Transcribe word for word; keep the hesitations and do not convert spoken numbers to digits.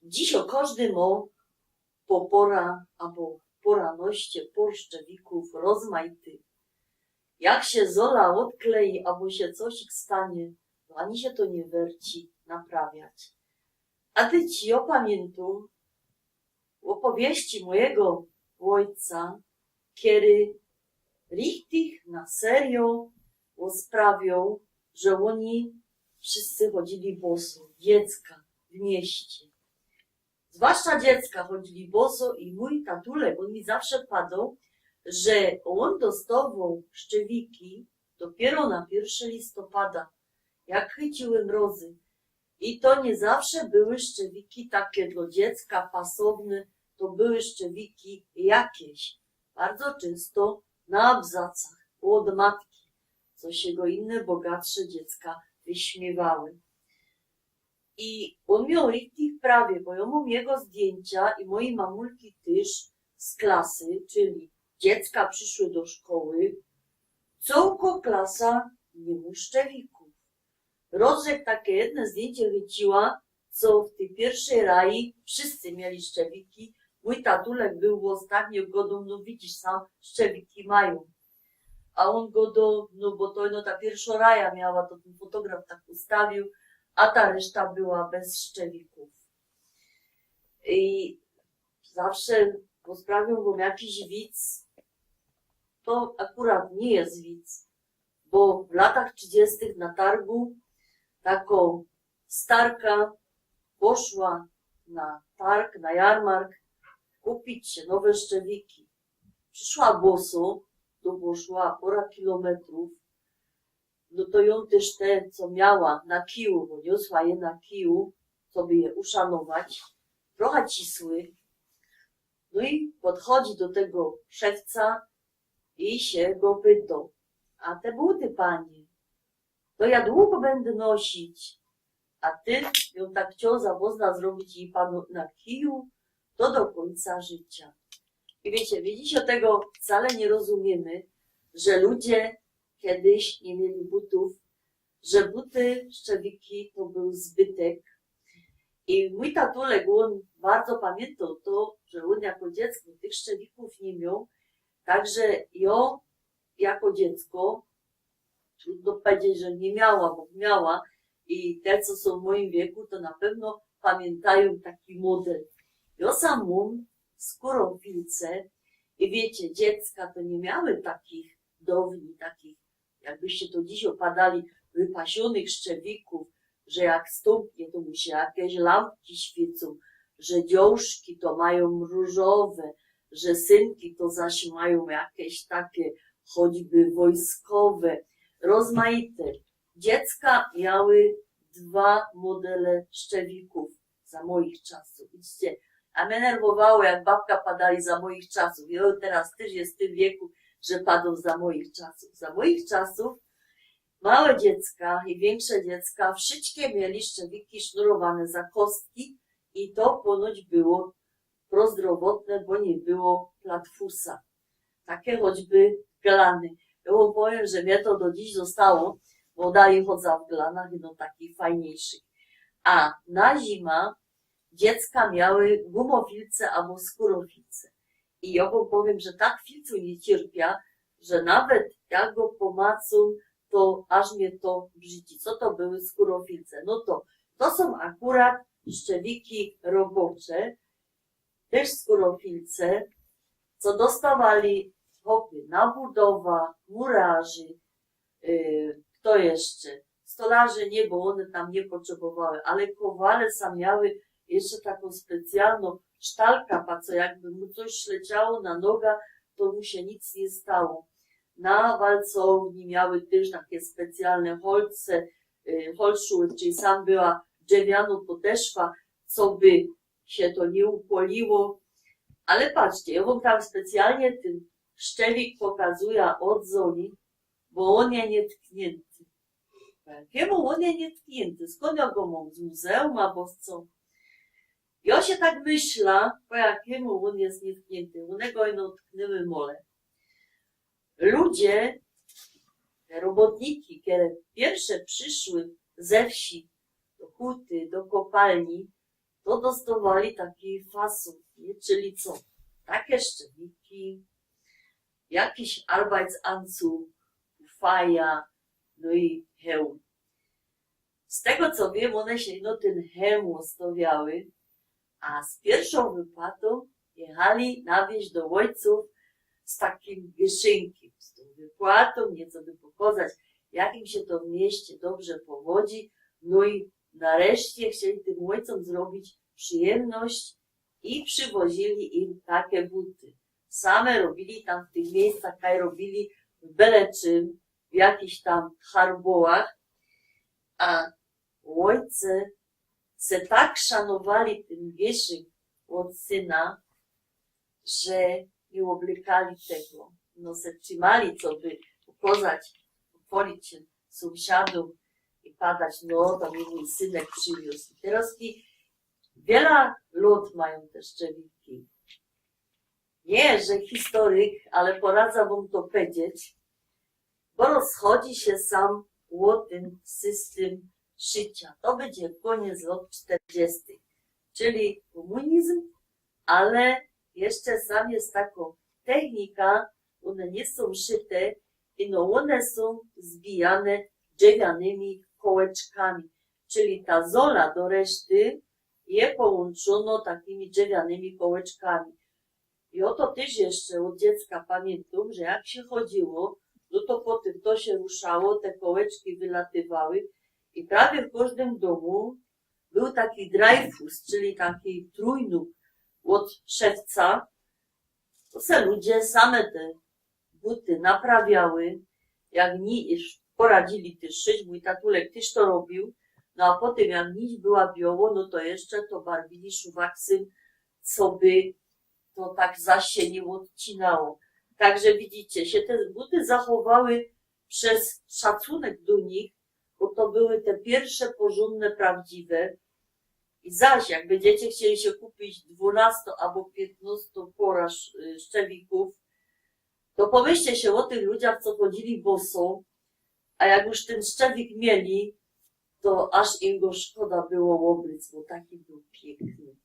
Dzisiŏ kŏżdy mŏ po pŏra abo pŏranoście pŏr szczewikōw rozmajtych. Jak sie zola ôdklei abo sie coś stanie, to ani sie to niy werci naprawiać. A tyć jŏ pamiyntōm ôpowieści mojigo ôjca, kery richtig na serio ôsprawiōł, że ôni wszyjscy chodzili boso, dziecka w mieście. Zwłaszcza dziecka chodzili boso i mōj tatulek, ôn mi zawsze padoł, że ôn dostowoł szczewiki dopiyro na piyrsze listopada, jak chyciły mrozy. I to niy zawsze były szczewiki take dlŏ dziecka pasowne, to były szczewiki jakeś. Bardzo czynsto na abzacach ôd matki, co sie go inne bogatsze dziecka wyśmiywały. I ôn mioł richtig prawie, bo jŏ mōm jego zdjyncia i mojij mamulki tyż z klasy, czyli dziecka prziszyły do szkoły, cołkŏ klasa niy mŏ szczewikōw. Roz żech take jedne zdjyńcie chyciła, co w tyj piyrszej raji wszyjscy mieli szczewiki. Mōj tatulek bōł ôstatnio, godōm, no widzisz sam, szczewiki majōm. A ôn godŏ, no bo to ino ta piyrszŏ raja miała, to tyn fotograf tak ustawiōł, a ta ryszta była bez szczewikōw. I zawsze, bo sprawiōm wōm jakiś wic, to akurat niy ma wic, bo w latach trzidziestych na targu takŏ starka poszła na targ, na jarmark kupić sie nowe szczewiki. Przisza boso, to było szła pŏra kilometrōw, no to jōm tyż te, co miała na kiju, bo niosła je na kiju, coby je uszanować, trocha cisły. No i podchodzi do tego szewca i sie go pytŏ: „A te buty, panie, to ja długo bydã nosić?” A tyn jōm tak chcioł za bozna zrobić i padōł na kiju, to do kōńca życiŏ. I wiycie, my dzisiej tego wcale niy rozumiymy, że ludzie kejś niy mieli butōw, że buty, szczewiki to bōł zbytek. I mōj tatulek, ôn bardzo pamiyntŏ to, że ôn jako dziecko tych szczewikōw niy mioł, tak że jŏ jako dziecko, trudno pedzieć, że niy miała, bo miała, i te, co sōm w mojim wieku, to na pewno pamiyntajōm taki model. Jŏ sam mōm skōrofilce i wiycie, dziecka to niy miały takich dŏwnij, takich, jakbyście to dzisiej padali, wypasiōnych szczewikōw, że jak stōmpnie, to mu sie jakeś lampki świycōm, że dziołszki to majōm rōżowe, że synki to zaś majōm jakeś take choćby wojskowe, rozmajte. Dziecka miały dwa modele szczewikōw za mojich czasōw. Widzicie, a mie nerwowało, jak babka padali za mojich czasōw. I ôn teroz tyż je w tym wieku, że padōm za mojich czasōw. Za mojich czasōw małe dziecka i wiynkszŏ dziecka wszyjske mieli szczewiki sznurowane za kostki i to ponoć było prozdrowotne, bo niy było platfusa. Take choćby glany. Jŏ wōm powiym, że mie to do dziś ôstało, bo dalij chodzã w glanach, no takich fajniyjszych. A na zima dziecka miały gumofilce abo skōrofilce. I jŏ wōm powiym, że tak filcu niy cierpia, że nawet jak go pomacōm, to aż mie to brzydzi. Co to były skōrofilce? No to, to sōm akurat szczewiki robocze, tyż skōrofilce, co dostŏwali chopy na budowa, murŏrze, y, kto jeszcze? Stolarze niy, bo ône tam niy potrzebowały, ale kowale sam miały jeszcze takõ specjalnõ sztalka, pa co jakby mu coś śleciało na noga, to mu sie nic niy stało. Na walcowni miały tyż take specjalne holce, y, holczuły, czyli sam była drzewianŏ podeszwa, coby sie to niy upoliło. Ale patrzcie, jŏ wōm tam specjalnie tyn szczewik pokazujã ôd zoli, bo ôn je nietkniynty. Po jakimu ôn je nietkniynty? Skōnd jŏ go mōm? Z muzeum abo z co? Jŏ sie tak myśla, po jakimu ôn je nietkniynty. Ône go ino tknyły mole. Ludzie, te robotniki, kere piyrsze prziszły ze wsi do huty, do kopalni, to dostŏwali taki fasun, niy? Czyli co? Take szczewiki, jakiś Arbeitsanzug, kufaja, no i hełm. Z tego co wiym, ône sie ino tyn hełm ôstŏwiały, a z piyrwszōm wypłatōm jechali na wieś do ôjcōw z takim gyszynkiym, z tōm wypłatōm, niyco by pokŏzać, jak im sie to w mieście dobrze powodzi. No i nareszcie chcieli tym ôjcōm zrobić przijymność i przywozili im take buty. Same robili tam w tych miyjscach, kaj robili w byle czym, w jakichś tam harbołach, a ôjce se tak szanowali tyn gyszynk ôd syna, że niy ôblykali tego. No se trzimali, coby pokŏzać, pochwalić sie sōmsiadōm i padać: „No, to mi mōj synek prziwiōz”. I teroz wiela lŏt majōm te szczewiki. Niy, że historyk, ale poradzã wōm to pedzieć, bo rozchodzi sie sam ôtyn systym szyciŏ. To bydzie kōniec lŏt sztyrdziestych, czyli kōmūnyzm, ale jeszcze sam je takŏ technika, ône niy sōm szyte, ino ône sōm zbijane drzewianymi kołeczkami, czyli ta zola do reszty je połōnczōno takimi drzewianymi kołeczkami. I ô to tyż jeszcze ôd dziecka pamiyntōm, że jak sie chodziło, no to potym to sie ruszało, te kołeczki wylatywały i prawie w kŏżdym dōmu bōł taki dreyfus, czyli taki trōjnōg ôd szewca. To se ludzie same te buty naprawiały, jak ni-, już poradzili tyż szyć, mōj tatulek tyż to robiōł. No a potym jak nić była bioło, no to jeszcze to barbili szuwaksym, coby to tak zaś sie niy ôdcinało. Także widzicie, sie te buty zachowały przez szacunek do nich, bo to były te piyrwsze porzōndne, prawdziwe. I zaś, jak bydziecie chcieli sie kupić dwunastŏ abo piytnŏstŏ pŏra sz-, y, szczewikōw, to pomyślcie sie ô tych ludziach, co chodzili boso, a jak już tyn szczewik mieli, to aż im go szkoda było ôblyc, bo taki bōł piykny.